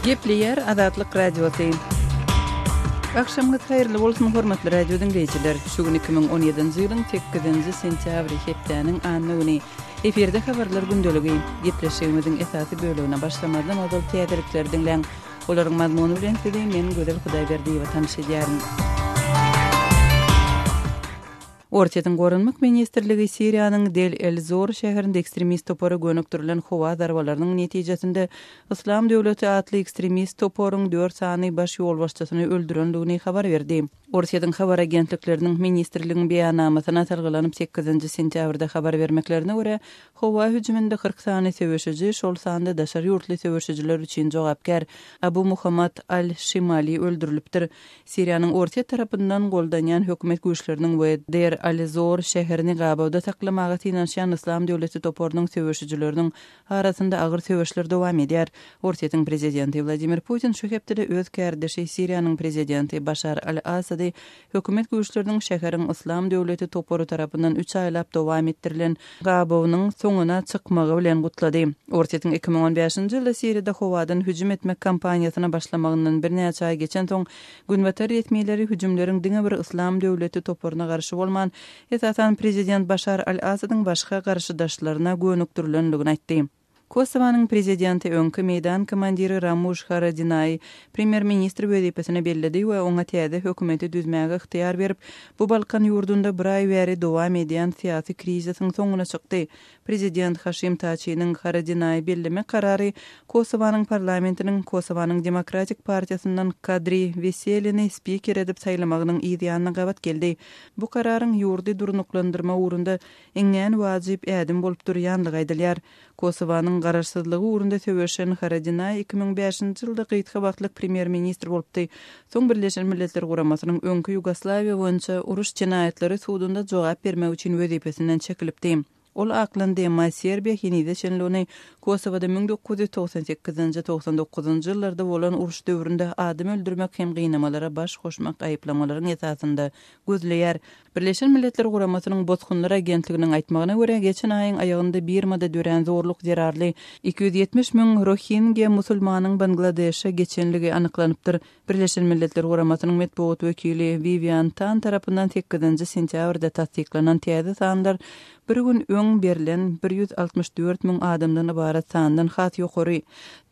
Gepleýär Azatlyk Radiosy. Agşamyňyz haýyrly bolsun, hormatly radio diňleýjiler! Şu gün 2017-nji ýylyň sekizinji sentýabry, hepdäniň anna güni. Efirde habarlar gündeligi. Gepleşigimiziň esasy bölegine başlamazdan ozal täzelikleri diňläň. Olaryň mazmuny bilen sizi men Gözel Hudaýberdiýewa tanyş edýärin. Orsýetiň Goranmak ministrligi Siriýanyň Del-el-Zor şäherinde ekstremist topara gönükdirilen howa zarbalarynyň netijesinde Yslam döwleti atly ekstremist toparyň dört sany baş ýolbaşçysyny öldürendigini habar berdi. Orsýetiň habar agentlikleriniň ministrligiň beýannamasyna salgylanyp sekizinji sentýabrda habar bermeklerine görä, howa hüjüminde 40 sany söweşiji, şol sanda daşary ýurtly söweşijiler üçin jogapkär Abu Muhammad al-Şimali öldürilipdir. Siriýanyň Orsýet tarapyndan goldanýan hökümet güýçleriniň we Deir al-Zor şäherini gabawda saklamaga synanyşýan Yslam döwleti toparynyň söweşijileriniň arasynda agyr söweşler dowam edýär. Orsýetiň prezidenti Wladimir Putin şu hepdede öz kärdeşi Siriýanyň prezidenti Başar al-Assady hökümet güýçleriniň şäheriň Yslam döwleti topary tarapyndan üç aýlap dowam etdirilen gabawynyň soňuna çykmagy bilen gutlady. Orsýetiň 2015-nji ýylda Siriýada howadan hüjüm etmek kampaniýasyna başlamagyndan birnäçe aý geçensoň, günbatar resmileri hüjümleriň diňe bir Yslam döwleti toparyna garşy bolman, esasan prezident Başar al-Assadyň başga garşydaşlaryna gönükdirilendigini aýtdy. Kosowanyň prezidenti öňki meýdan komandiri Ramuş Haradinaýy premýer-ministr wezipesine belledi we oňa täze hökümeti düzmäge ygtyýar berip, bu Balkan ýurdunda bir aý bäri dowam edýän syýasy krizisiň soňuna çykdy. Prezident Haşim Taçiniň Haradinaýy bellemek karary Kosowanyň parlamentiniň Kosowanyň Demokratik partiýasyndan Kadri Weselini spiker edip saýlamagynyň yz ýanyna gabat geldi. Bu kararyň ýurdy durnuklandyrma ugrunda iňňän wajyp ädim bolup durýanlygy aýdylýar. Kosowanyň garaşsyzlygy ugrunda söweşen Haradinaý 2005-nji ýylda gysga wagtlyk premýer-ministr bolupdy. Soň Birleşen Milletler Guramasynyň öňki Ýugoslawiýa boýunça uruş jenaýatlary sudunda jogap bermek üçin wezipesinden çekilipdi. Ol aklandy, emma Serbiýa henize çenli ony Kosowada 1998-nji, 99-njy ýyllarda bolan uruş döwründe adam öldürmek hem gynamalara baş goşmak aýyplamalaryň esasynda gözleýär. Birleşen Milletler Guramasynyň Bosgunlar agentliginiň aýtmagyna görä, geçen aýyň aýagynda Birmada dörän zorluk zerarly 270 müň rohingýa musulmanyň Bangladeşe geçenligi anyklanypdyr. Birleşen Milletler Guramasynyň metbugat wekili Wiwian Tan tarapyndan sekizinji sentýabrda tassyklanan täze sanlar bir gün öň berlen 164 müň adamdan ybarat sandan has ýokary.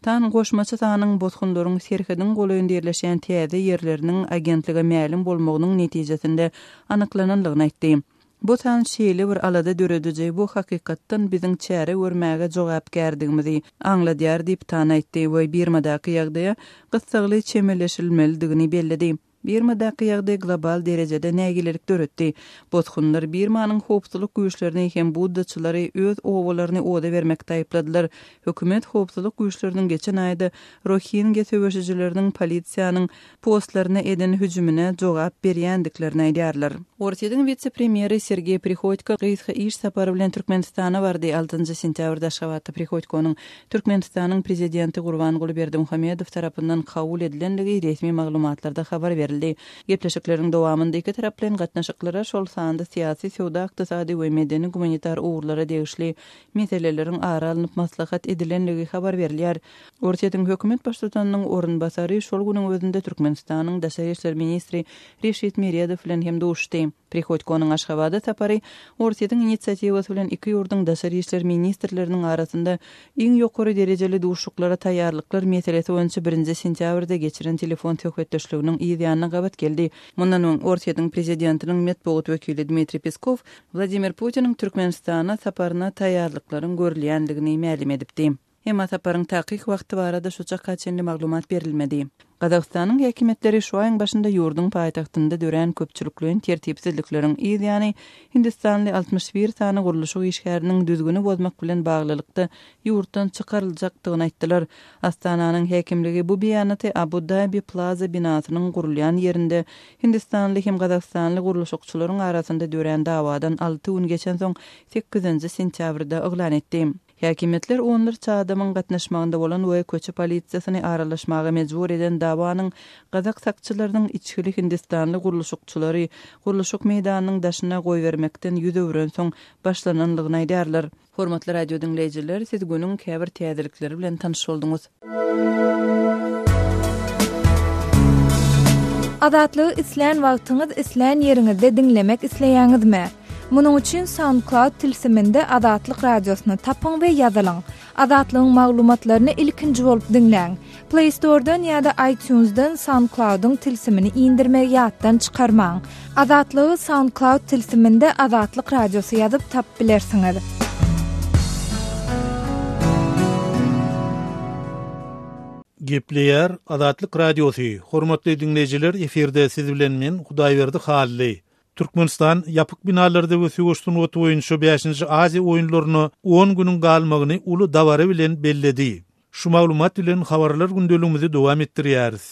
Tan goşmaça sanyň bosgunlaryň serhediň golaýynda ýerleşýän täze ýerleriniň agentlige mälim bolmagynyň netijesinde anyklananlygyny aýtdy. Bu san şeýle bir alada dörediji, bu hakykatdan biziň çäre görmäge jogapkärdigimizi aňladýar diýip, Tan aýtdy we Birmadaky ýagdaýa gyssagly çemeleşilmelidigini belledi. Birmadaky ýagdaý global derejede nägilelik döretdi. Bosgunlar Birmanyň howpsuzlyk güýçlerini hem buddaçylary öz obalaryny oda bermekde aýypladylar. Hökümet howpsuzlyk güýçleriniň geçen aýda rohingýa söweşijileriniň polisiýanyň postlaryna eden hüjümine jogap berýändiklerini aýdýarlar. Orsýetiň wise-premýeri Sergeý Prihodko gysga iş sapary bilen Türkmenistana bardy. Altynjy sentýabrda Aşgabatda Prihodkonyň Türkmenistanyň Prezidenti Gurbanguly Berdimuhamedow tarapyndan kabul edilendigi resmi maglumatlarda habar berildi. Gepleşikleriň dowamynda ikitaraplaýyn gatnaşyklara, şol sanda syýasy, söwda-ykdysady we medeni-gumanitar ugurlara degişli meseleleriň ara alnyp maslahat edilendigi habar berilýär. Orsýetiň hökümet baştutanynyň orunbasary şol günüň özünde Türkmenistanyň daşary işler ministri Reşit Meredow bilen hem duşuşdy. Prihodkonyň Aşgabada sapary Orsýetiň inisiatiwasy bilen iki ýurduň daşary işler ministrleriniň arasynda iň ýokary derejeli duşuşyklara taýýarlyklar meselesi boýunça birinji sentýabrda geçiren telefon söhbetdeşliginiň yz ýanyna gabat geldi. Mundan öň, Orsýetiň prezidentiniň metbugat wekili Dmitriý Peskow Wladimir Putiniň Türkmenistana saparyna taýýarlyklaryň görülýändigini mälim edipdi. Emma saparyň takyk wagty barada şu çaka çenli maglumat berilmedi. Gazagystanyň häkimiýetleri şu aýyň başynda ýurduň paýtagtynda dörän köpçülikleýin tertipsizlikleriň yz ýany hindistanly 61 sany gurluşyk işgäriniň düzgüni bozmak bilen baglylykda ýurtdan çykaryljakdygyny aýtdylar. Astananyň häkimligi bu beýanaty Abu-Dabi Plaza binasynyň gurulýan ýerinde hindistanly hem gazagystanly gurluşykçylaryň arasynda dörän dawadan alty gün geçensoň sekizinji sentýabrda yglan etdi. Häkimiýetler onlarça adamyň gatnaşmagynda bolan we köçe polisiýasyny aralaşmaga mejbur eden dawanyň gazak sakçylarynyň içgili hindistanly gurluşykçylary gurluşyk meýdanynyň daşyna goýbermekden ýüz öwrensoň başlananlygyny aýdýarlar. Hormatly radio diňleýjiler, siz günüň käbir täzelikleri bilen tanyş bolduňyz. Azatlygy islän wagtyňyz, islän ýeriňizde diňlemek isleýäňizmi? Munuň üçin SoundCloud tilsiminde Azatlyk Radiosyny tapyň we ýazylyň. Azatlygyň maglumatlaryny ilkinji bolup diňläň. Play Store-dan ýa-da iTunes-dan SoundCloud-yň tilsimini indirmegi ýatdan çykarmaň. Azatlygy SoundCloud tilsiminde Azatlyk Radiosy ýazyp tapyp bilersiňiz. Gepleýär Azatlyk Radiosy, Hormatly diňleýjiler efirde siz bilen men Hudaýberdi Hally. Türkmenistan ýapyk binalarda we söweş sungaty boýunça bäşinji Aziýa oýunlaryna on günüň galmagyny uly dabara bilen belledi. Şu maglumat bilen habarlar gündeligimizi dowam etdirýäris.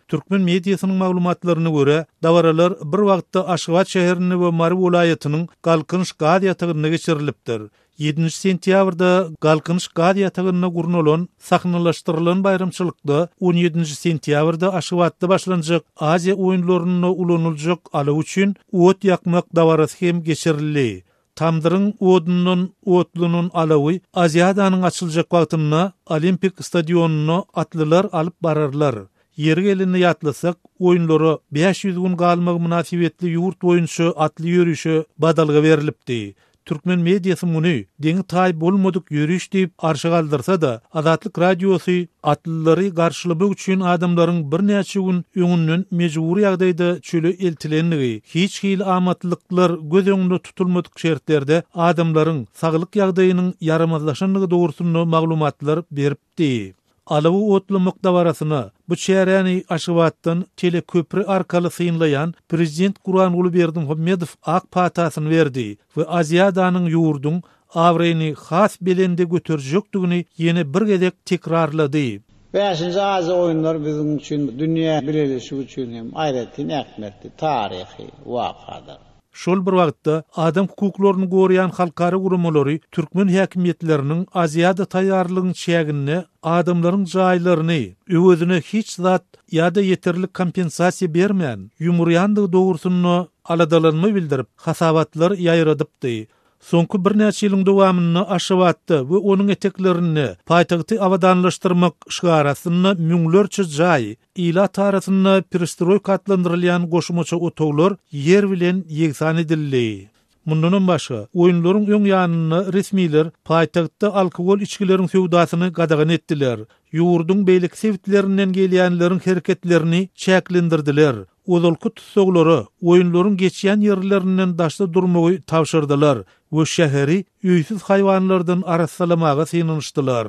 Türkmen mediasynyň maglumatlaryna görä, dabaralar bir wagtda Aşgabat şäherinde we Mary welaýatynyň Galkynyş gaz ýatagynda geçirilipdir. Ýedinji sentýabrda Galkynyş gaz ýatagynda gurnalan sahnalaşdyrylan baýramçylykda on ýedinji sentýabrda Aşgabatda başlanjak Aziýa oýunlarynda ulanyljak alaw üçin ot ýakmak dabarasy hem geçirildi. Tamdyryň odundan otlanan alawy Aziadanyň açyljak wagtynda Olimpik stadionyna atlylar alyp bararlar. Ýeri gelende ýatlasak, oýunlara 500 gün galmagy mynasybetli ýurt boýunça atly ýörişe badalga berlipdi. Türkmen mediasy muny deňi-taýy bolmadyk ýöriş diýip arşa galdyrsa-da, Azatlyk Radiosy atlylary garşylamak üçin adamlaryň birnäçe gün öňünden mejbury ýagdaýda çöle eltilendigi, hiç hili amatlyklar göz öňünde tutulmadyk şertlerde adamlaryň saglyk ýagdaýynyň ýaramazlaşandygy dogrusynda maglumatlar beripdi. Alawy otlamak dabarasyna bu çäräni Aşgabatdan teleköpri arkaly synlaýan prezident Gurbanguly Berdimuhamedow ak patasyny berdi we Aziadanyň ýurduň abraýyny has belende göterjekdigini ýene bir gezek tekrarlady. Bäşinji Aziýa oýunlary biziň üçin, dünýä bileleşigi üçin hem aýratyn ähmiýetli taryhy wakadyr. Şol bir wagtda, adam hukuklaryny goraýan halkara guramalary türkmen häkimiýetleriniň Aziada taýýarlygyň çäginde adamlaryň jaýlaryny, öwezine hiç zat ýa-da ýeterlik kompensasiýa bermän, ýumurýandygy dogrusynda aladalanma bildirip, hasabatlar ýaýradypdy. Soňky birnäçe ýylyň dowamynda Aşgabatda we onuň eteklerinde paýtagty abadanlaşdyrmak şygary astynda müňlerçe jaý, ilat arasynda perestroýka atlandyrylýan goşmaça otaglar ýer bilen ýegsan edildi. Mundanam başga, oýunlaryň öň ýanynda resmiler paýtagtda alkogol içgileriň söwdasyny gadagan etdiler, ýurduň beýleki sebitlerinden gelýänleriň hereketlerini çäklendirdiler, ozalky tussaglara oýunlaryň geçýän ýerlerinden daşda durmagy tabşyrdylar we şäheri öýsüz haýwanlardan arassalamaga synanyşdylar.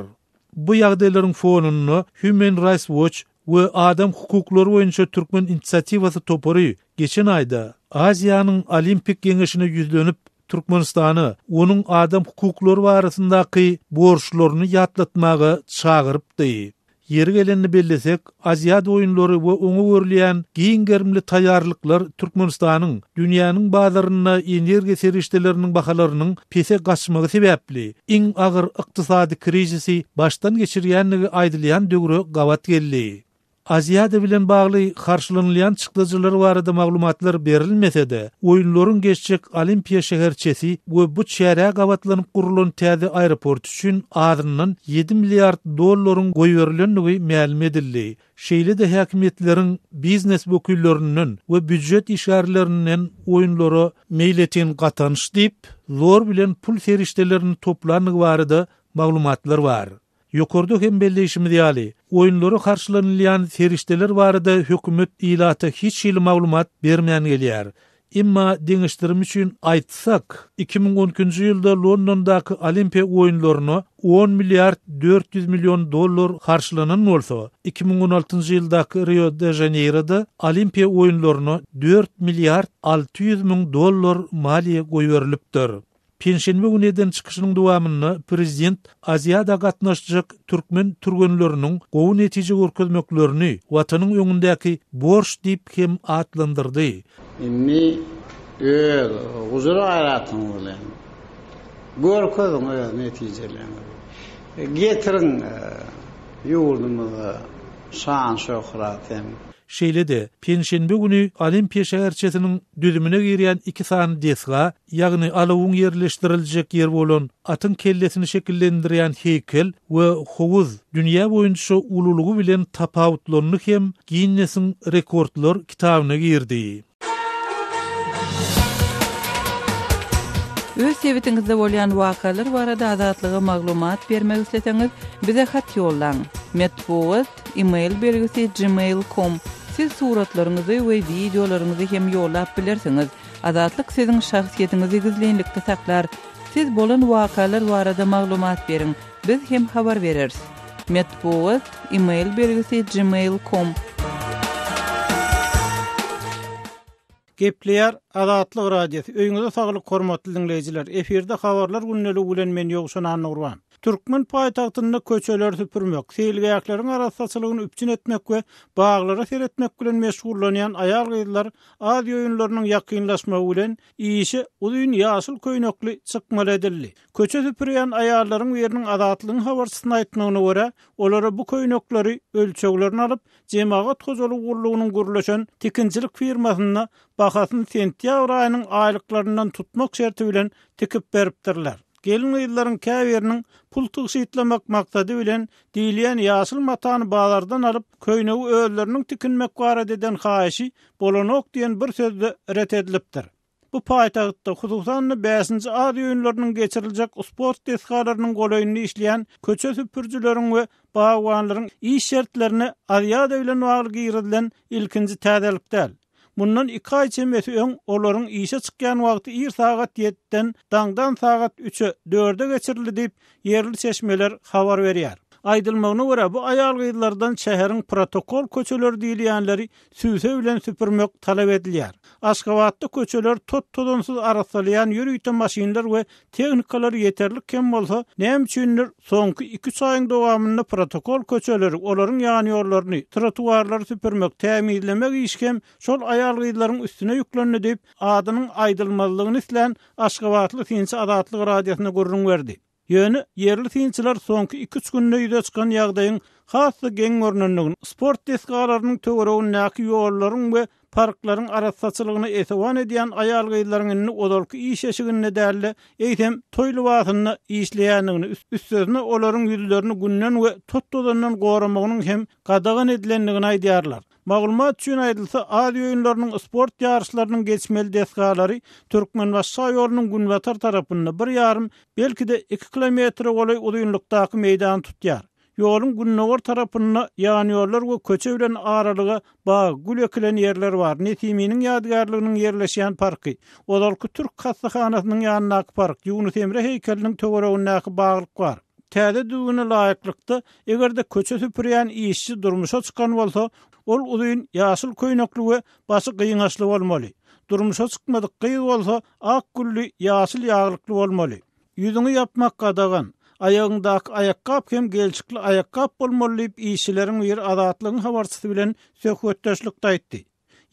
Bu ýagdaýlaryň fonunda Human Rights Watch we Adam hukuklary boýunça Türkmen inisiatiwasy topary geçen aýda Aziýanyň Olimpik geňeşine ýüzlenip, Türkmenistana onuň adam hukuklary barasyndaky borçlaryny ýatlatmaga çagyrypdy. Ýeri gelende bellesek, Aziada oýunlary we oňa görülýän giň gerimli taýýarlyklar Türkmenistanyň dünýäniň bazarynda energiýa serişdeleriniň bahalarynyň pese gaçmagy sebäpli iň agyr ykdysady krizisi başdan geçirýändigi aýdylýan döwre gabat geldi. Aziada bilen bagly harçlanylýan çykdajylar barada maglumatlar berilmese-de, oýunlaryň geçjek Olimpiýa şäherçesi we bu çärä gabatlanyp gurlan täze aeroport üçin azyndan ýedi milliard dollaryň goýberilendigi mälim edildi. Şeýle-de häkimiýetleriň biznes wekillerinden we býujet işgärlerinden oýunlara meýletin gatanyş diýip, zor bilen pul serişdelerini toplandygy barada maglumatlar bar. Ýokarda hem belleýşimiz ýaly, oýunlara harçlanylýan serişdeler barada hökümet ilata hiç hili maglumat bermän gelýär. Emma deňeşdirim üçin aýtsak, 2012-nji ýylda Londondaky Olimpiýa oýunlaryna on milliard 400 million dollar harçlanan bolsa, 2016-njy ýyldaky Rio-de-Žaneýroda Olimpiýa oýunlaryna dört milliard 600 müň dollar maliýe goýberilipdir. Penşenbe güni eden çykyşynyň dowamynda prezident Aziada gatnaşjak türkmen türgenleriniň gowy netije görkezmeklerini Watanyň öňündäki borç diýip hem atlandyrdy. Indi öz gujur-gaýratyňyz bilen görkeziň öz netijeleriňizi. Getiriň ýurdumyza şan-şöhrat hem. Şeýle-de, penşenbe güni Olimpiýa şäherçesiniň düzümine girýän iki sany desga, ýagny alawyň ýerleşdiriljek ýeri bolan atyň kellesini şekillendirýän heýkel we howuz dünýä boýunça ululygy bilen tapawutlandy hem Ginnesiň rekordlar kitabyna girdi. Öz sebitiňizde bolýan wakalar barada Azatlyga maglumat bermek isleseňiz, bize hat ýollaň. Metbugat, e-mail belgisi gmail com. Siz suratlaryňyzy we wideolaryňyzy hem ýollap bilersiňiz. Azatlyk siziň şahsyýetiňizi gizlinlikde saklar. Siz bolan wakalar barada maglumat beriň, biz hem habar bereris. Metbugat, e-mail belgisi gmail com. Gepleýär Azatlyk Radiosy, Öýüňize saglyk hormatly diňleýjiler! Efirde Habarlar gündeligi bilen men Ýowşan Annagurban. Türkmen paýtagtynda köçeleri süpürmek, seýilgähleriň arassaçylygyny üpjün etmek we baglara seretmek bilen meşgullanýan aýal-gyzlar Aziýa oýunlarynyň ýakynlaşmagy bilen işe uzyn ýaşyl köýnekli çykmaly edildi. Köçe süpürýän aýallaryň biriniň Azatlygyň habarçysyna aýtmagyna görä, olara bu köýnekleri ölçeglerini alyp, Jemagat hojalygy gullugynyň gürleşen tikinçilik firmasynda bahasyny sentýabr aýynyň aýlyklaryndan tutmak şerti bilen tikip beripdirler. Gelin-gyzlaryň käbiriniň pul tygşytlamak maksady bilen diýilýän ýaşyl matany bazardan alyp, köýnegi özleriniň tikinmek barada eden haýyşy bolanok diýen bir sözde ret edilipdir. Bu paýtagtda, hususan-da, bäşinji Aziýa oýunlarynyň geçiriljek sport desgalarynyň golaýynda işleýän köçe süpürijileriň we bagbanlaryň iş şertlerine Aziada bilen bagly girizilen ilkinji täzelik däl. Mundan iki aý çemesi öň olaryň işe çykýan wagty ir sagat ýediden daňdan sagat üçe, dörde geçirildi diýip, ýerli çeşmeler habar berýär. Aýdylmagyna görä, bu aýal-gyzlardan şäheriň protokol köçeleri diýilýänleri sübse bilen süpürmek talap edilýär. Aşgabatda köçeleri tot-tozansyz arassalaýan ýörite maşynlar we tehnikalar ýeterlik hem bolsa, näme üçindir, soňky iki-üç aýyň dowamynda protokol köçeleri, olaryň ýanýollaryny, trotuarlary süpürmek, tämizlemek işi hem şol aýal-gyzlaryň üstüne ýüklendi diýip, adynyň aýdylmazlygyny islän aşgabatly synçy Azatlyk Radiosyna gürrüň berdi. Ýöne ýerli synçylar soňky iki-üç günde ýüze çykan ýagdaýyň has-da geň görnendigini, sport desgalarynyň töweregindäki ýollaryň we parklaryň arassaçylygyna esewan edýän aýal-gyzlaryň indi ozalky iş eşiginde däl-de, eýsem, toý lybasynda işleýändigini, üstesine olaryň ýüzlerini günden we tot-tozandan goramagynyň hem gadagan edilendigini aýdýarlar. Maglumat üçin aýdylsa, Aziýa oýunlarynyň sport ýaryşlarynyň geçmeli desgalary Türkmenbaşy şaýolunyň günbatar tarapynda bir ýarym, belki-de iki kilometre golaý uzynlykdaky meýdany tutýar. Ýoluň gündogar tarapynda ýanýollar we köçe bilen aralyga bag, gül ekilen ýerler bar, Nesiminiň ýadygärliginiň ýerleşýän parky, ozalky türk hassahanasynyň ýanyndaky park, Ýunus Emre heýkeliniň töweregindäki baglyk bar. Täze düzgüne laýyklykda, eger-de köçe süpürýän işçi durmuşa çykan bolsa, ol uzyn ýaşyl köýnekli we başy gyňaçly bolmaly. Durmuşa çykmadyk gyz bolsa, ak gülli ýaşyl ýaglykly bolmaly. Ýüzüňi ýapmak gadagan. Aýagyňdaky aýakgap hem gelşikli aýakgap bolmaly diýip, işçileriň biri Azatlygyň habarçysy bilen söhbetdeşlikde aýtdy.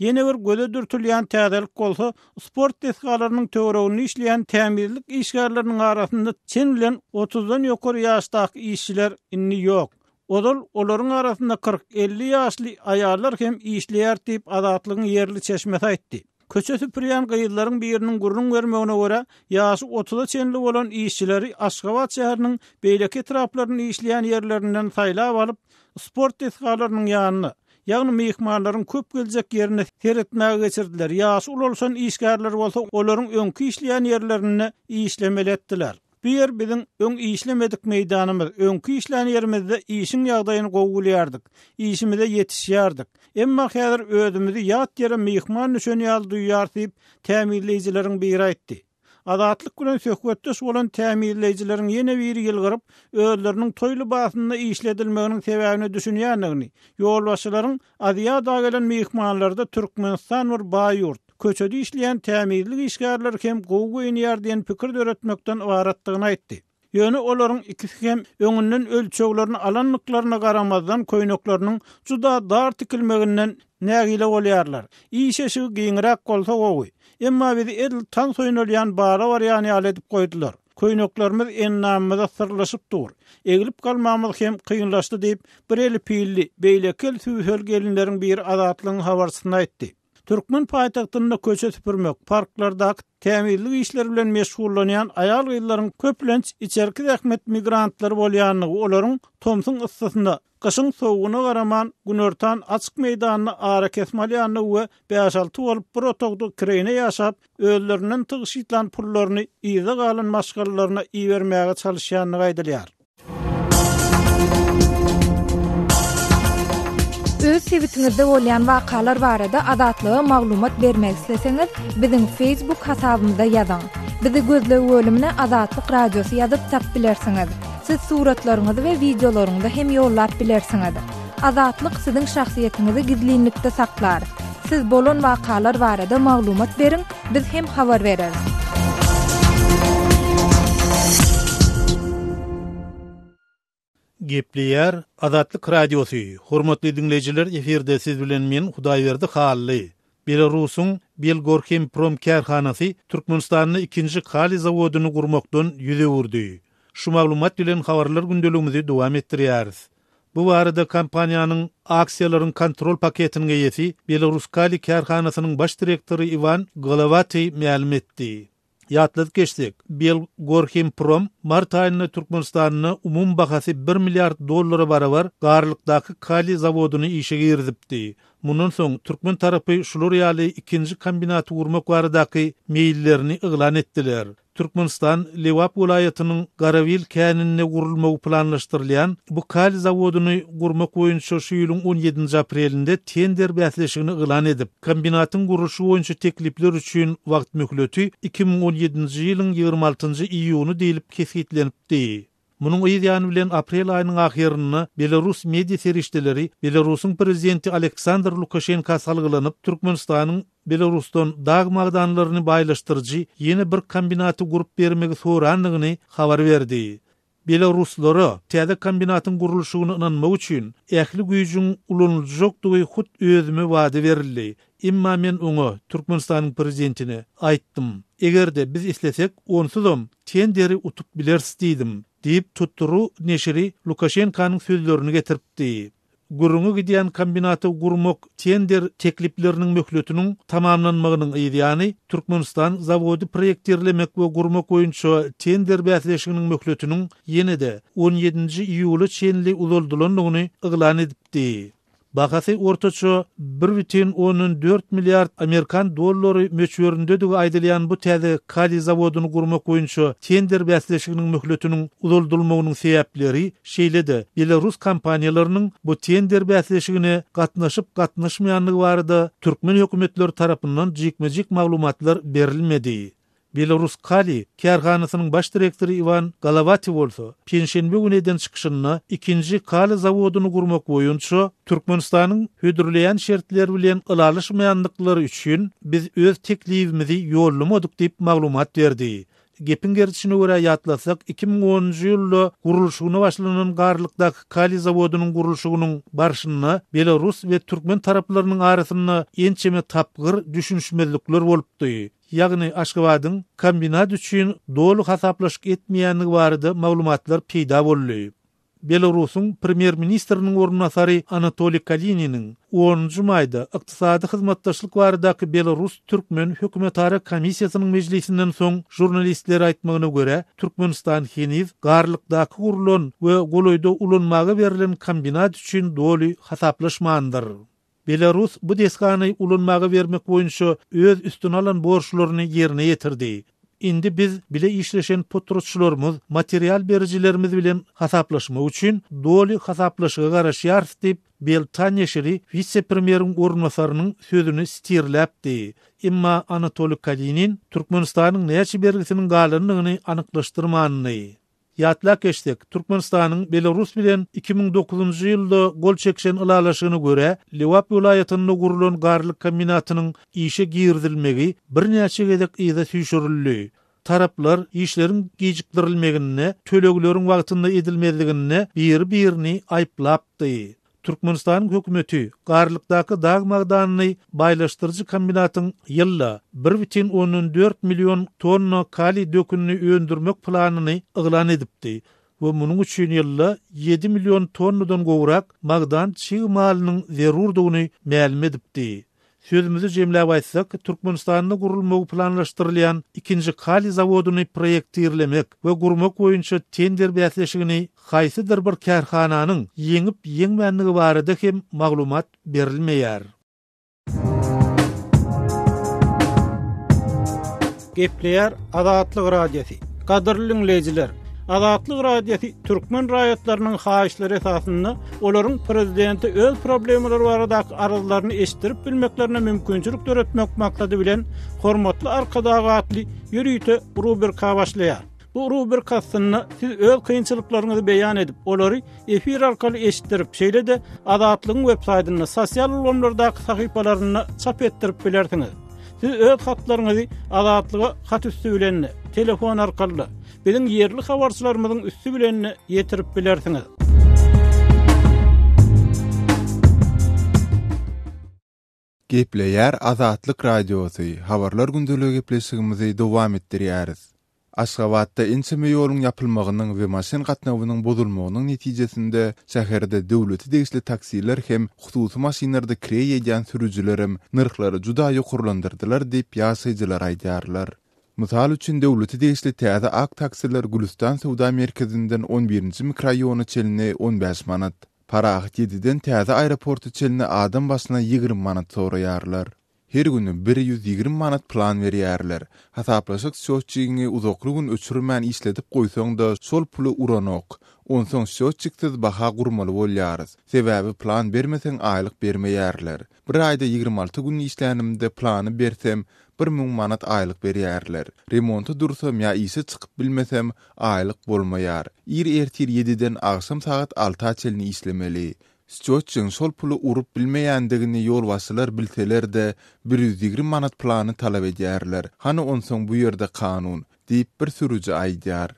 Ýene bir göze dürtülýän täzelik bolsa, sport desgalarynyň töwereginde işleýän tämizlik işgärleriniň arasynda çen bilen otuzdan ýokary ýaşdaky işçiler indi ýok. Ozal olaryň arasynda 40, 50 ýaşly aýallar hem işleýärdi diýip, Azatlygyň ýerli çeşmesi aýtdy. Köçe süpürýän gyzlaryň biriniň gürrüň bermegine görä, ýaşy otuza çenli bolan işçileri Aşgabat şäheriniň beýleki etraplarynda işleýän ýerlerinden saýlap alyp, sport desgalarynyň ýanyna, ýagny myhmanlaryň köp geljek ýerine seretmäge geçirdiler, ýaşy ulalşan işgärleri bolsa olaryň öňki işleýän ýerlerinde işlemeli etdiler. Bu ýer biziň öň işlemedik meýdanymyz, öňki işlän ýerimizde işiň ýagdaýyny gowy bilýärdik, işimize ýetişýärdik. Emma häzir özümizi ýat ýere myhman düşen ýaly duýýarys diýip, tämizleýjileriň biri aýtdy. Azatlyk bilen söhbetdeş bolan tämizleýjileriň ýene biri ýylgyryp, özleriniň toý lybasynda işledilmeginiň sebäbine düşünýändigini, ýolbaşçylaryň Aziada gelen myhmanlarda Türkmenistan bir baý ýurt, köçede işleýän tämizlik işgärleri hem gowy geýinýär diýen pikir döretmekden ybaratdygyny aýtdy. Ýöne olaryň ikisi hem öňünden ölçeglerini alandyklaryna garamazdan köýnekleriniň juda dar tikilmeginden nägile bolýarlar. Iş eşigi giňräk bolsa gowy. Emma bizi edil tans oýnalýan bara barýan ýaly edip goýdular. Köýneklerimiz endamymyza syrlaşyp dur. Eglip galmagymyz hem kynlaşdy diýip, bir eli pilli, beýleki eli sübseli gelinleriň biri Azatlygyň habarçysyna aýtdy. Türkmen paýtagtynda köçe süpürmek, parklardaky tämizlik işleri bilen meşgullanýan aýal-gyzlaryň köplenç içerki zähmet migrantlary bolýandygy, olaryň tomsuň yssysynda, gyşyň sowugyna garaman, günortan açyk meýdanda arakesme alýandygy we bäş-alty bolup bir otagda kireýine ýaşap, özlerinden tygşytlan pullaryny yzda galan maşgalalaryna ibermäge çalyşýandygy aýdylýar. Öz sebitiňizde bolýan wakalar barada Azatlyga maglumat bermek isleseňiz, biziň Facebook hasabymyza ýazyň. Bizi gözleg bölümine Azatlyk Radiosy ýazyp tap bilersiňiz. Siz suratlaryňyzy we wideolaryňyzy hem ýollap bilersiňiz. Azatlyk siziň şahsyýetiňizi gizlinlikde saklar. Siz bolan wakalar barada maglumat beriň, biz hem habar bereris. Gepleýär Azatlyk Radiosy, Hormatly diňleýjiler efirde siz bilen men Hudaýberdi Hally. Belarusyň Belgorhemprom kärhanasy Türkmenistanda ikinji kaliý zawodyny gurmakdan ýüz öwürdi. Şu maglumat bilen habarlar gündeligimizi dowam etdirýäris. Bu barada kompaniýanyň aksiýalaryň kontrol paketiniň eýesi, Belaruskaliý kärhanasynyň baş direktory Iwan Golowatyý mälim etdi. Ýatladyp geçsek, Belgorhimprom mart aýynda Türkmenistanda umumy bahasy bir milliard dollara barabar Garlykdaky kaliý zawodyny işe girizipdi. Mundan soň türkmen tarapy şular ýaly ikinji kombinaty gurmak baradaky meýillerini yglan etdiler. Türkmenistan Lebap welaýatynyň Garabil käninde gurulmagy planlaşdyrylýan bu kaliý zawodyny gurmak boýunça şu ýylyň on ýedinji aprelinde tender bäsleşigini yglan edip, kombinatyň gurluşy boýunça teklipler üçin wagt möhleti 2017-nji ýylyň 26-njy iýuny diýlip kesgitlenipdi. Munuň yz ýany bilen aprel aýynyň ahyrynda belarus media serişdeleri Belarusyň prezidenti Aleksandr Lukaşenka salgylanyp, Türkmenistanyň Belarusdan dag magdanlaryny baýlaşdyryjy ýene bir kombinaty gurup bermegi sorandygyny habar berdi. Belaruslara täze kombinatyň gurluşygyna ynanmak üçin ähli güýjüň ulanyljakdygy hut özüme wada berildi. Emma men oňa, Türkmenistanyň prezidentine, aýtdym, eger-de biz islesek, onsuzam tenderi utup bileris diýdim, diýip, Tutru neşiri Lukaşenkanyň sözlerini getiripdi. Gürrüňi gidýän kombinaty gurmak tender teklipleriniň möhletiniň tamamlanmagynyň yz ýany, Türkmenistan zawody proýektirlemek we gurmak boýunça tender bäsleşiginiň möhletiniň ýene-de on ýedinji iýula çenli uzaldylandygyny yglan edipdi. Bahasy ortaça bir bütin ondan dört milliard amerikan dollary möçberindedigi aýdylýan bu täze kaliý zawodyny gurmak boýunça tender bäsleşiginiň möhletiniň uzaldylmagynyň sebäpleri, şeýle-de belarus kompaniýalarynyň bu tender bäsleşigine gatnaşyp-gatnaşmaýandygy barada türkmen hökümetleri tarapyndan jikme-jik maglumatlar berilmedi. Belaruskaliý kärhanasynyň baş direktory Iwan Golowaty bolsa, penşenbe güni eden çykyşynda ikinji kaliý zawodyny gurmak boýunça Türkmenistanyň hödürleýän şertleri bilen ylalaşmaýandyklary üçin biz öz teklibimizi ýollamadyk diýip maglumat berdi. Gepiň gerdişine görä ýatlasak, 2010-njy ýylda gurluşygyna başlanan Garlykdaky kaliý zawodynyň gurluşygynyň barşynda belarus we türkmen taraplarynyň arasynda ençeme tapgyr düşünişmezlikler bolupdy. Ýagny Aşgabadyň kombinat üçin doly hasaplaşyk etmeýändigi barada maglumatlar peýda boldy. Belarusyň premýer-ministriniň orunbasary Anatoliý Kalininiň onunjy maýda ykdysady hyzmatdaşlyk baradaky belarus-türkmen hökümetara komissiýasynyň mejlisinden soň žurnalistlere aýtmagyna görä, Türkmenistan heniz Garlykdaky gurlan we golaýda ulanmaga berlen kombinat üçin doly hasaplaşmandyr. Belarus bu desgany ulanmaga bermek boýunça öz üstüne alan borçlaryny ýerine ýetirdi. Indi biz bile işleşen potratçylarymyz, material berijilerimiz bilen hasaplaşmak üçin doly hasaplaşyga garaşýarys diýip, Belta neşiri wise-premýeriň orunbasarynyň sözüni sitirläpdi. Emma Anatoliý Kalinin Türkmenistanyň näçe bergisiniň galandygyny anyklaşdyrmandy. Ýatlap geçsek, Türkmenistanyň Belarus bilen 2009-njy ýylda gol çekişen ylalaşygyna görä, Lebap welaýatynda gurlan garlyk kombinatynyň işe girizilmegi birnäçe gezek yza süýşürildi. Taraplar işleriň gijikdirilmeginde, tölegleriň wagtynda edilmezliginde biri-birini aýyplapdy. Türkmenistanyň hökümeti Garlykdaky dag magdanyny baýlaşdyryjy kombinatyň ýylda bir bütin ondan dört million tonna kaliý dökünini öndürmek planyny yglan edipdi we munuň üçin ýylda ýedi million tonnadan gowrak magdan çig malynyň zerurdygyny mälim edipdi. Sözümizi jemläp aýtsak, Türkmenistanda gurulmagy planlaşdyrylýan ikinji kaliý zawodyny proýektirlemek we gurmak boýunça tender bäsleşigini haýsydyr bir kärhananyň ýeňip-ýeňmändigi barada hem maglumat berilmeýär. Gepleýär Azatlyk Radiosy. Gadyrly diňleýjiler, Azatlyk Radiosy türkmen raýatlarynyň haýyşlary esasynda olaryň prezidente öz problemalary baradaky arzlaryny eşitdirip bilmeklerine mümkinçilik döretmek maksady bilen Hormatly Arkadag atly ýörite rubrika başlaýar. Bu rubrika astynda siz öz kynçylyklaryňyzy beýan edip, olary efir arkaly eşitdirip, şeýle-de Azatlygyň web saýtynda, sosial ulgamlardaky sahypalarynda çap etdirip bilersiňiz. Siz öz hatlaryňyzy Azatlyga hat üsti bilen-de, telefon arkaly-da, biziň ýerli habarçylarymyzyň üsti bilen-de ýetirip bilersiňiz. Gepleýär Azatlyk Radiosy, Habarlar gündeligi gepleşigimizi dowam etdirýäris. Aşgabatda ençeme ýoluň ýapylmagynyň we maşyn gatnawynyň bozulmagynyň netijesinde şäherde döwlete degişli taksiler hem hususy maşynlarda kireý edýän sürüjilerem nyrhlary juda ýokarlandyrdylar diýip ýaşaýjylar aýdýarlar. Mysal üçin döwlete degişli täze ak taksiler Gülüstan söwda merkezinden on birinji mikroraýona çenli 15 manat, Parahat ýediden täze aeroporta çenli adam başyna 20 manat soraýarlar. Her güni 120 manat plan berýärler. Hasaplaşyk sçýotçigiňi uzakly gün öçürmän işledip goýsaň-da şol puly uranok. Onsoň sçýotçiksiz baha gurmaly bolýarys. Sebäbi plan bermeseň aýlyk bermeýärler. Bir aýda 26 gün işlänimde plany bersem 1000 manat aýlyk berýärler. Remonta dursam ýa işe çykyp bilmesem aýlyk bolmaýar. Ir ertir ýediden agşam sagat alta çenli işlemeli. Sçýotçigiň şol puly urup bilmeýändigini ýolbaşçylar bilseler-de, 120 manat plany talap edýärler. Hany onsoň bu ýerde kanun? diýip, bir sürüji aýdýar.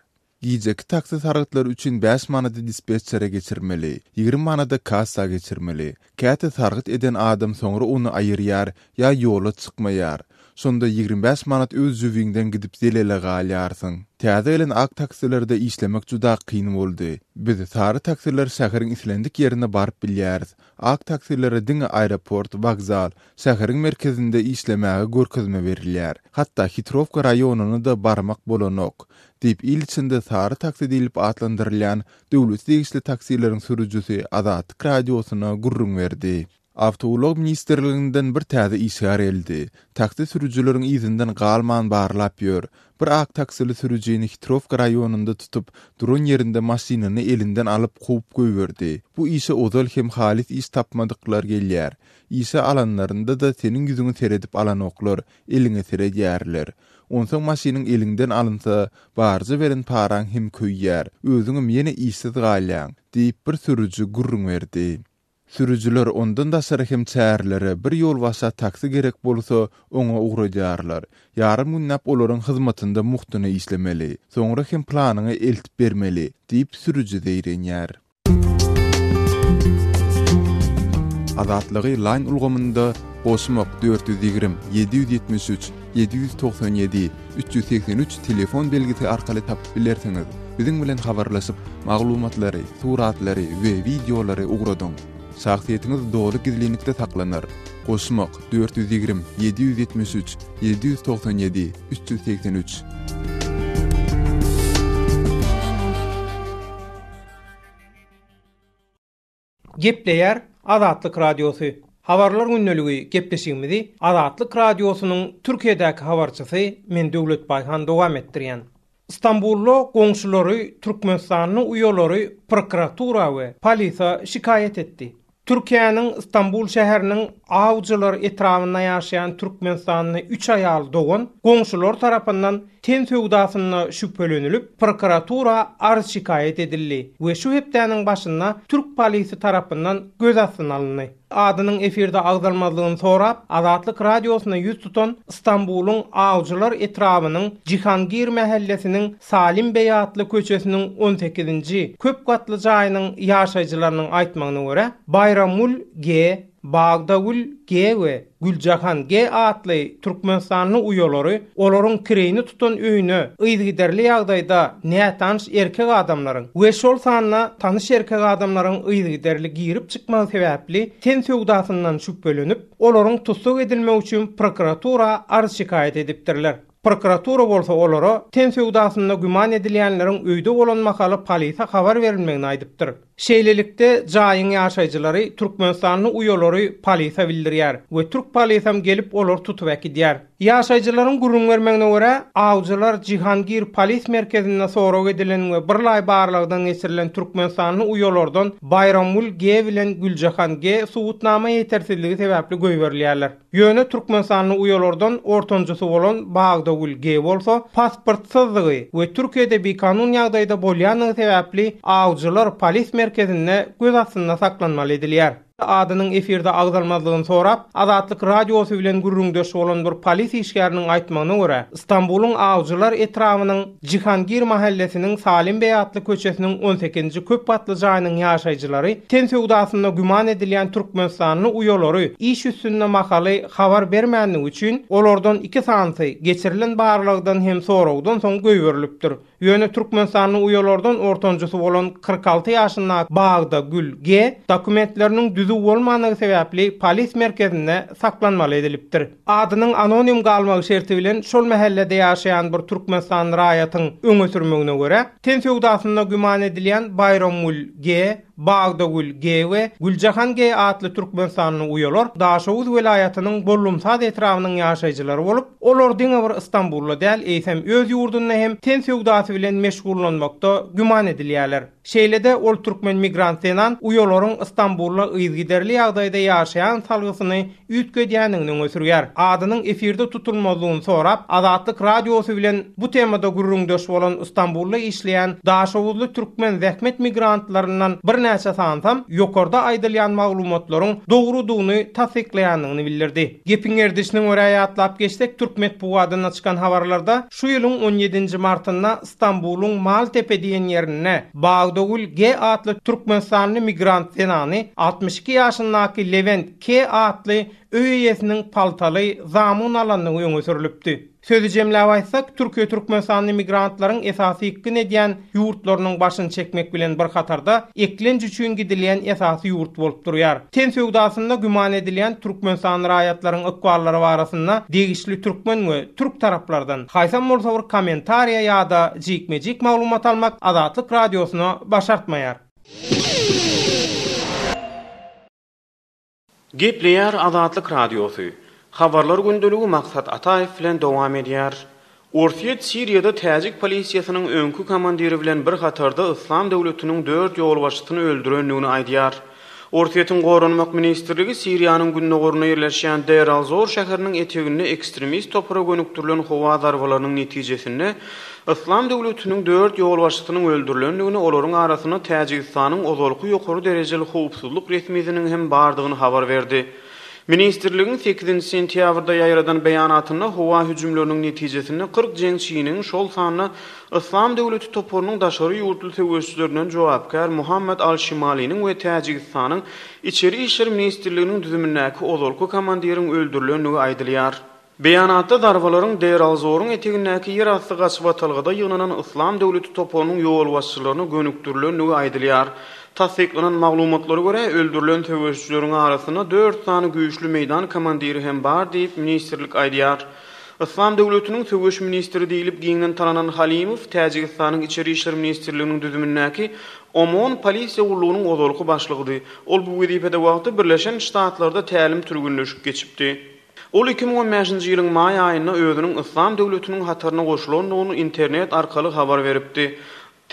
Gijeki taksi sargytlary üçin bäş manady dispetçere geçirmeli, 20 manady kassa geçirmeli. Käte sargyt eden adam soňra ony aýyrýar ýa ýola çykmaýar. Şonda 25 manat öz jübiňden gidip zelele galýarsyň. Täze gelen ak taksilerde işlemek juda kyn boldy. Biz sary taksiler şäheriň islendik ýerine baryp bilýäris. Ak taksilere diňe aeroport, wokzal, şäheriň merkezinde işlemäge görkezme berilýär. Hatda Hitrowka raýonyna-da barmak bolanok, diýip, il içinde sary taksi diýlip atlandyrylýan döwlete degişli taksileriň sürüjisi Azatlyk Radiosyna gürrüň berdi. Awtoulag ministrliginden bir täze işgär geldi. Taksi sürüjileriň yzyndan galman barlap ýör. Bir ak taksili sürüjini Hitrowka raýonynda tutup, duran ýerinde maşynyny elinden alyp kowup goýberdi. Bu işe ozal hem halys iş tapmadyklar gelýär. Işe alanlarynda-da seniň ýüzüňe seredip alanoklar, eliňe seredýärler. Onsoň maşynyň eliňden alynsa, barja beren paraň hem köýýär, özüňem ýene işsiz galýaň, diýip, bir sürüji gürrüň berdi. Sürüjiler ondan daşary hem çärelere bir ýolbaşça taksi gerek bolsa, oňa ugradýarlar. Ýarym günläp olaryň hyzmatynda mugtuna işlemeli. Soňra hem planyňy eltip bermeli, diýip, sürüji zeýrenýär. Azatlygy Line ulgamynda goşmak 420 773 797 383 telefon belgisi arkaly tapyp bilersiňiz. Biziň bilen habarlaşyp, maglumatlary, suratlary we wideolary ugradyň. Şahsyýetiňiz doly gizlinlikde saklanar. Goşmak 420 773 797 383. Gepleýär Azatlyk Radiosy. Habarlar gündeligi gepleşigimizi Azatlyk Radiosynyň Türkiýedäki habarçysy men Döwlet Baýhan dowam etdirýän. Stambulda goňşulary türkmenistanly uýalary prokuratura we polise şikaýat etdi. Türkiýäniň Stambul şäheriniň Awjylar etrabynda ýaşaýan türkmenistanly üç aýal dogan goňşulary tarapyndan. ten söwdasynda şübhelenilip, prokuratura arz-şikaýat edildi we şu hepdäniň başynda türk polisi tarapyndan göz astyna alyndy. Adynyň efirde agzalmazlygyny sorap, Azatlyk Radiosyna ýüz tutan Stambulyň Awjylar etrabynyň Jihangir mähellesiniň Salim beý atly köçesiniň on sekizinji köp gatly jaýynyň ýaşaýjylarynyň aýtmagyna görä, Baýramgül G. Bagdagül G. we Güljahan G. atly türkmenistanly uýalary olaryň kireýini tutan öýüne yzygiderli ýagdaýda nätanyş erkek adamlaryň we şol sanda tanyş erkek adamlaryň yzygiderli girip çykmagy sebäpli ten söwdasyndan şübhelenip, olaryň tussag edilmegi üçin prokuratura arz-şikaýat edipdirler. Prokuratura bolsa olara ten söwdasynda güman edilýänleriň öýde bolan mahaly polise habar berilmegini aýdypdyr. Şeýlelikde, jaýyň ýaşaýjylary türkmenistanly uýalary polise bildirýär we türk polisem gelip olary tutup äkidýär. Ýaşaýjylaryň gürrüň bermegine görä, awjylar Jihangir polis merkezinde sorag edilen we birlaý barlagdan geçirilen türkmenistanly uýalardan Baýramgül G. bilen Güljahan G. subutnama ýetersizligi sebäpli goýberilýärler. Ýöne türkmenistanly uýalardan ortanjysy bolan Bagdagül G. bolsa pasportsyzdygy we Türkiýede bikanun ýagdaýda bolýandygy sebäpli awjylar polis merkezinde göz astynda saklanmaly edilýär. Adynyň efirde agzalmazlygyny sorap, Azatlyk Radiosy bilen gürrüňdeş bolan bir polis işgäriniň aýtmagyna görä, Stambulyň Awjylar etrabynyň Jihangir mahellesiniň Salim beý atly köçesiniň on sekizinji köp gatly jaýynyň ýaşaýjylary ten söwdasynda güman edilýän türkmenistanly uýalary iş üstünde mahaly habar bermänligi üçin, olardan iki sanysy geçirilen barlagdan hem soragdan soň goýberilipdir. Ýöne türkmenistanly uýalardan ortanjysy bolan 46 ýaşyndaky Bagdagül G. dokumentleriniň düzüw bolmandygy sebäpli polis merkezinde saklanmaly edilipdir. Adynyň anonim galmagy şerti bilen şol mähellede ýaşaýan bir türkmenistanly raýatyň öňe sürmegine görä, ten söwdasynda güman edilýän Baýramgül G. Bagdagül G. we Güljahan G. atly türkmenistanly uýalar Daşoguz welaýatynyň Bollumsaz etrabynyň ýaşaýjylary bolup, olar diňe bir Stambulda däl, eýsem öz ýurdunda hem ten söwdasy bilen meşgullanmakda güman edilýärler. Şeýle-de, ol türkmen migrant zenan uýalaryň Stambulda yzygiderli ýagdaýda ýaşaýan salgysyny üýtgedýändigini öňe sürýär. Adynyň efirde tutulmazlygyny sorap, Azatlyk Radiosy bilen bu temada gürrüňdeş bolan Stambulda işleýän daşoguzly türkmen zähmet migrantlaryndan birnäçe sanysam ýokarda aýdylýan maglumatlaryň dogrudygyny tassyklaýandygyny bildirdi. Gepiň gerdişine görä ýatlap geçsek, türk metbugadynda çykan habarlarda şu ýylyň on ýedinji martynda Stambulyň Maltepe diýen ýerinde Bagdagül G. atly türkmenistanly migrant zenany 62 ýaşyndaky Lewent K. atly öý eýesiniň paltaly zamun alandygy öňe sürlüpdi. Sözi jemläp aýtsak, Türkiýe türkmenistanly migrantlaryň esasy ýykgyn edýän ýurtlarynyň başyny çekmek bilen bir hatarda, eklenç üçin gidilýän esasy ýurt bolup durýar. Ten söwdasynda güman edilýän türkmenistanly raýatlaryň ykballary barasynda degişli türkmen we türk taraplardan haýsam bolsa bir kommentariýa ýa-da jikme-jik maglumat almak Azatlyk Radiosyna başartmaýar. Gepleýär Azatlyk Radiosy, Habarlar gündeligi Maksat Ataýew bilen dowam edýär. Orsýet Siriýada täjik polisiýasynyň öňki komandiri bilen bir hatarda Yslam döwletiniň dört ýolbaşçysyny öldürendigini aýdýar. Orsýetiň Goranmak ministrligi Siriýanyň gündogarynda ýerleşýän Deir al-Zor şäheriniň eteginde ekstremist topara gönükdirilen howa zarbalarynyň netijesinde Yslam döwletiniň dört ýolbaşçysynyň öldürilendigini, olaryň arasynda Täjigistanyň ozalky ýokary derejeli howpsuzlyk resmisiniň hem bardygyny habar berdi. Ministrligiň sekizinji sentýabrda ýaýradan beýanatynda howa hüjümleriniň netijesinde 40 jeňçiniň, şol sanda Yslam döwleti toparynyň daşary ýurtly söweşijilerinden jogapkär Muhammad al-Şimaliniň we Täjigistanyň Içeri işler ministrliginiň düzümindäki ozalky komandiriň öldürilendigi aýdylýar. Beýanatda zarbalaryň Deir-al-Zoruň etegindäki ýerasty gaçybatalgada ýygnanan Yslam döwleti toparynyň ýolbaşçylaryna gönükdirilendigi aýdylýar. Tassyklanan maglumatlara görä, öldürilen söweşijileriň arasynda dört sany güýçli meýdan komandiri hem bar diýip, ministrlik aýdýar. Yslam döwletiniň söweş ministri diýlip giňden tananan Halimow Täjigistanyň Içeri işler ministrliginiň düzümindäki OMON polisiýa gullugynyň ozalky başlygydy. Ol bu wezipede wagty Birleşen Ştatlarda tälim-türgenleşik geçipdi. Ol 2015-nji ýylyň maý aýynda özüniň Yslam döwletiniň hataryna goşulandygyny internet arkaly habar beripdi.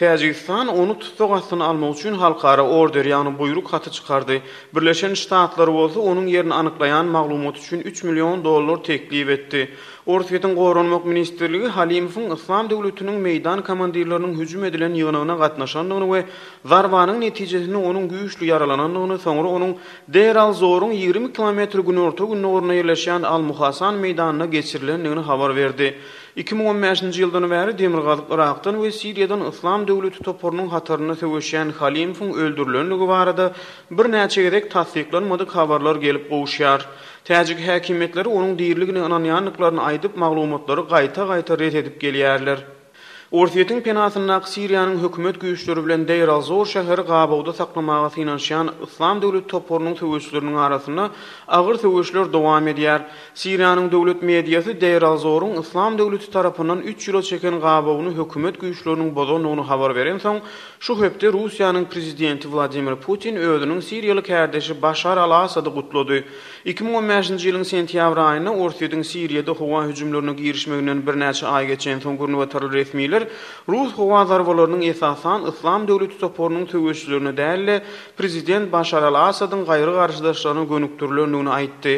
Täjigistan ony tussag astyna almak üçin halkara order, ýagny buýruk haty çykardy. Birleşen Ştatlar bolsa onuň ýerini anyklaýan maglumat üçin üç million dollar teklip etdi. Orsýetiň Goranmak ministrligi Halimowyň Yslam döwletiniň meýdan komandirleriniň hüjüm edilen ýygnagyna gatnaşandygyny we zarbanyň netijesinde onuň güýçli ýaralanandygyny, soňra onuň Deir-al-Zoruň 20 kilometr günorta-gündogarynda ýerleşýän Al-Muhasan meýdanyna geçirilendigini habar berdi. 2015-nji ýyldan bäri Demirgazyk Yrakdan we Siriýadan Yslam döwleti toparynyň hatarynda söweşýän Halimowyň öldürilendigi barada birnäçe gezek tassyklanmadyk habarlar gelip gowuşýar. Täjik häkimiýetleri onuň diriligine ynanýandyklaryny aýdyp, maglumatlary gaýta-gaýta ret edip gelýärler. Orsýetiň penasyndaky Siriýanyň hökümet güýçleri bilen Deir-al-Zor şäheri gabawda saklamaga synanyşýan Yslam döwleti toparynyň söweşijileriniň arasynda agyr söweşler dowam edýär. Siriýanyň döwlet mediasy Deir-al-Zoruň Yslam döwleti tarapyndan üç ýyla çeken gabawyny hökümet güýçleriniň bozandygyny habar berensoň, şu hepde Russiýanyň prezidenti Wladimir Putin özüniň siriýaly kärdeşi Başar al-Assady gutlady. 2015-nji ýylyň sentýabr aýynda Orsýetiň Siriýada howa hüjümlerine girişmeginden birnäçe aý geçensoň günbatarly resmiler rus howa zarbalarynyň esasan Yslam döwleti toparynyň söweşijilerine däl-de, prezident Başar al-Assadyň gaýry garşydaşlaryna gönükdirilendigini aýtdy.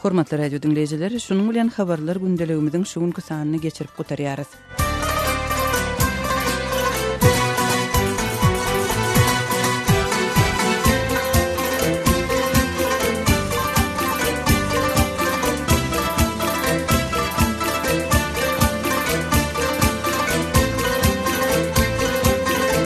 Hormatly radio diňleýjiler, şunuň bilen Habarlar gündeligimiziň şu günki sanyny geçirip gutarýarys.